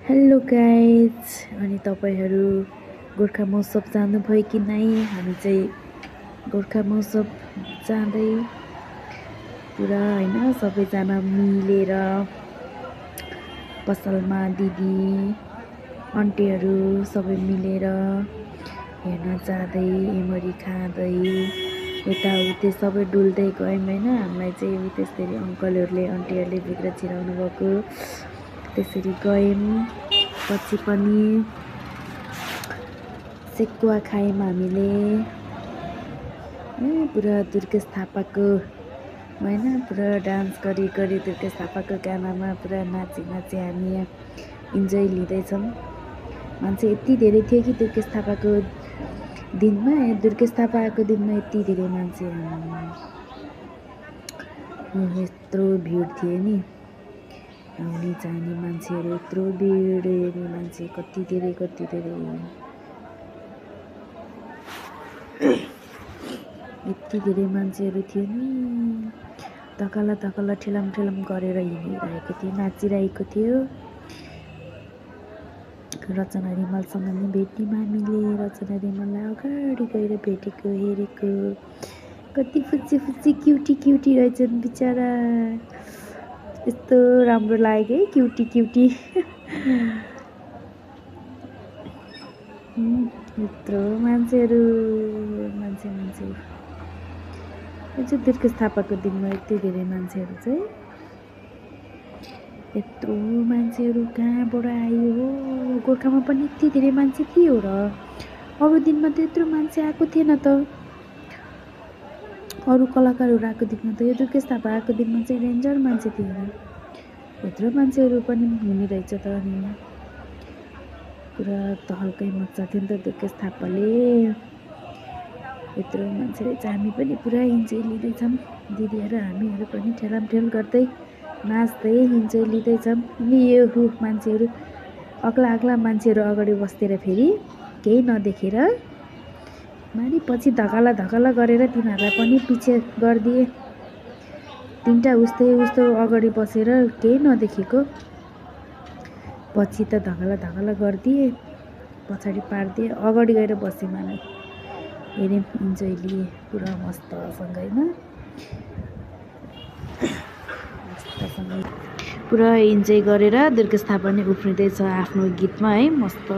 Hello guys अनि तपाईँहरू गोर्खा महोत्सव जानुभयो कि नै? हामी चाहिँ गोर्खा महोत्सव जाँदै पुरा होइन सबैजना मिलेर पसलमा दिदी आन्टीहरू सबै मिलेर हेर्न जाँदै एमरी खाँदै यताउति सबै डुल्दै गयौँ होइन। हामीलाई चाहिँ त्यसरी अङ्कलहरूले आन्टीहरूले भित्र छिराउनु भएको त्यसरी गयौँ। पछि पनि सेकुवा खायौँ हामीले पुरा दुर्गेश थापाको होइन पुरा डान्स गरी दुर्गेश थापाको गानामा पुरा नाची हामी इन्जोय लिँदैछौँ। मान्छे यति धेरै थियो कि दुर्गेश थापाको दिनमा दुर्गेश थापा आएको दिनमा यति धेरै मान्छे यत्रो भिड थियो नि। आउने जाने मान्छेहरू यत्रो भिड हेर्ने मान्छे कति धेरै यति धेरै मान्छेहरू थियो नि। धकाला ठेलाम गरेर हिँडिरहेको थियो, नाचिरहेको थियो। रचना रिमालसँग नि भेट्यौँ हामीले। रचना रिमाललाई अगाडि गएर भेटेको हेरेको कति फुच्ची क्युटी रहेछन् बिचरा। यस्तो राम्रो लाग्यो है क्युटी यत्रो मान्छेहरू दुर्गेश थापाको दिनमा यति धेरै मान्छेहरू चाहिँ यत्रो मान्छेहरू कहाँबाट आयो हो? गोर्खामा पनि यति धेरै मान्छे थियो र अरू दिनमा त यत्रो मान्छे आएको थिएन त। अरू कलाकारहरू आएको दिनमा त यो दुर्गेश थापा आएको दिनमा चाहिँ डेन्जर मान्छे थियो। यत्रो मान्छेहरू पनि हुने रहेछ त। अनि पुरा तहल्कै मच्चा थियो नि त दुर्गेश थापाले। यत्रो मान्छे रहेछ। हामी पनि पुरा इन्जोय लिँदैछौँ। दिदीहरू हामीहरू पनि ठेलामठेल गर्दै नाच्दै इन्जोय लिँदैछौँ। अनि यो मान्छेहरू अग्ला मान्छेहरू अगाडि बस्तिर फेरि केही नदेखेर मारि पछि धकाला गरेर तिनीहरूलाई पनि पछि गरिदिए। तिनवटा उस्तो अगाडि बसेर केही नदेखेको पछि त धकाला गरिदिए, पछाडि पारिदिए, अगाडि गएर बसेँ हामी हेऱ्यौँ इन्जोय लिए पुरा मस्तसँग होइन। पुरा इन्जोय गरेर दुर्गेश थापा पनि उफ्रिँदैछ आफ्नो गीतमा है। मस्त